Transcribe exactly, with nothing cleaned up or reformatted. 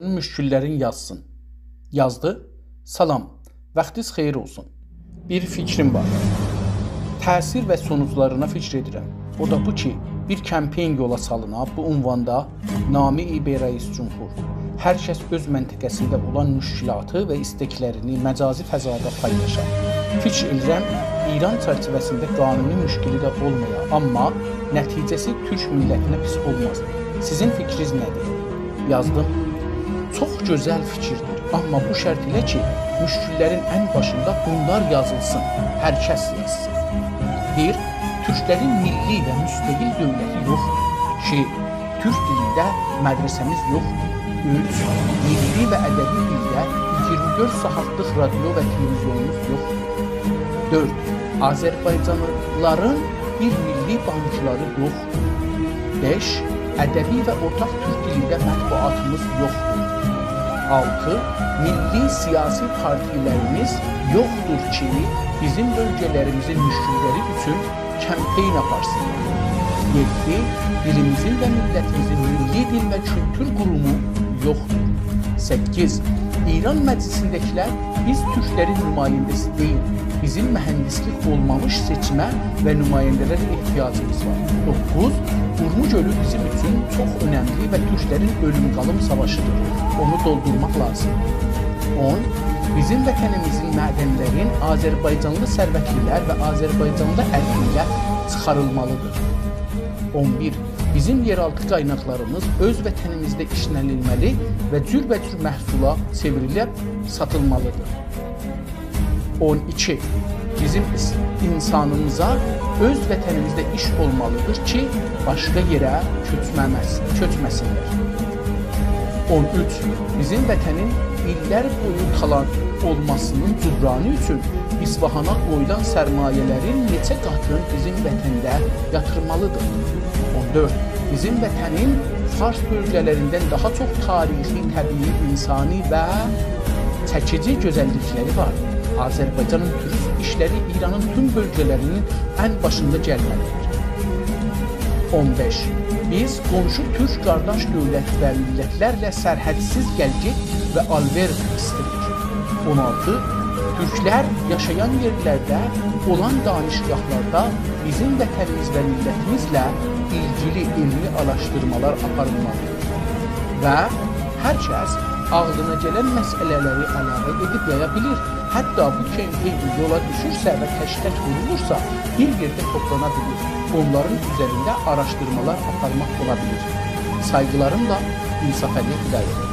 مشکل‌لرین یازسین. یازدی: «سلام، واختینیز خئییر اولسون. بیر فیکریم وار. تأثیر و سونوجلارینا فیکر ائدیرم. او دا بو کی، بیر کمپین یولا سالینا بو عنواندا: نامه‌ای به رئیس جمهور. هر کس اؤز منطقه‌سینده اولان مشکلاتی و ایستکلرینی مجازی فضادا پایلاشا. فیکر ائدیرم، ایران چرچیوه‌سینده قانونی مشکلی ده اولمایا، آمما نتیجه‌سی تورک میللتینه پیس اولماز. سیزین فیکرینیز نه‌دیر؟» یازدیم: «چوخ گؤزل فیکیردیر، آمما بو شرط ایله کی، مشکل‌لرین ان باشیندا بونلار یازیلسین، هر کس یازسین. بیر، تورکلرین میللی و مستقل دؤولتی یوخدور. ایکی، تورک دیلینده مدرسه‌میز یوخدور. اوچ، میللی و ادبی دیلده ایگیرمی دؤرد ساعاتلیق رادیو و تلویزیونوموز یوخدور. دؤرد، آذربایجانلیلارین بیر میللی بانکلاری یوخدور. بئش، ادبی و اورتاق تورک دیلینده مطبوعاتیمیز یوخدور. آلتی، میللی سیاسی پارتیلریمیز یوخدور کی، بیزیم بؤلگه‌لریمیزین مشکل‌لری اوچون کمپین آپارسینلار. یئددی، دیلیمیزین و میللتیمیزین میللی دیل و کولتور قورومو یوخدور. سککیز، ایران مجلیسینده‌کیلر بیز تورکلرین نماینده‌سی دئییل، بیزیم مهندسلیک اولمامیش سئچیمه و نماینده‌لره احتیاجیمیز وار. دوققوز، اورمو گؤلو بیزیم اوچون چوخ اؤنملی و تورکلرین اؤلوم-قالیم ساواشیدیر. اونو دولدورماق لازیمدیر. اون، بیزیم وطنیمیزین معدنلرین آذربایجانلی ثروتلی‌لر و آذربایجانلی الینده چیخاریلمالیدیر. اون بیر، بیزیم یئرآلتی قایناقلاریمیز اؤز وطنیمیزده ایشلنیلمه‌لی و جوربه‌جور محصولا چئوریلیب ساتیلمالیدیر. اون ایکی، بیزیم ایس-، اینسانیمیزا اؤز وطنیمیزده ایش اولمالیدیر کی، باشقا یئره کؤچمه‌مز-، کؤچمه‌سینلر. اون اوچ، بیزیم وطنین ایللر بویو تالان اولماسینین جبرانی اوچون اصفهانا قویولان سرمایه‌لرین نئچه قاتینی بیزیم وطنده یاتیرمالیدیر. اون دؤرد، بیزیم وطنین فارس بؤلگه‌لریندن داها چوخ تاریخی، طبیعی، اینسانی و چکیجی گؤزللیکلری وار. آذربایجانین توریست ایشلری ایرانین توم بؤلگه‌لرینین ان باشیندا گلمه‌لیدیر. اون بئش، بیز قونشو تورک قارداش دؤولت و میللتلرله سرحدسیز گل‌گئت و آل‌وئر ایسته‌ییریک. اون آلتی، تورکلر یاشایان یئرلرده اولان دانشگاهلاردا بیزیم وطنیمیز و میللتیمیزله ایلگیلی علمی آراشدیرمالار آپاریلمالیدیر. و هر کس عاغلینا گلن مسئله‌لری علاوه ائدیب یایا بیلیر. حتی بو کمپین یولا دوشورسه و تک-تک وورولورسا، بیر یئرده توپلانا بیلیر. اونلارین اوزرینده آراشدیرمالار آپارماق اولا بیلیر. سایغیلاریملا، انصافعلی هدایت.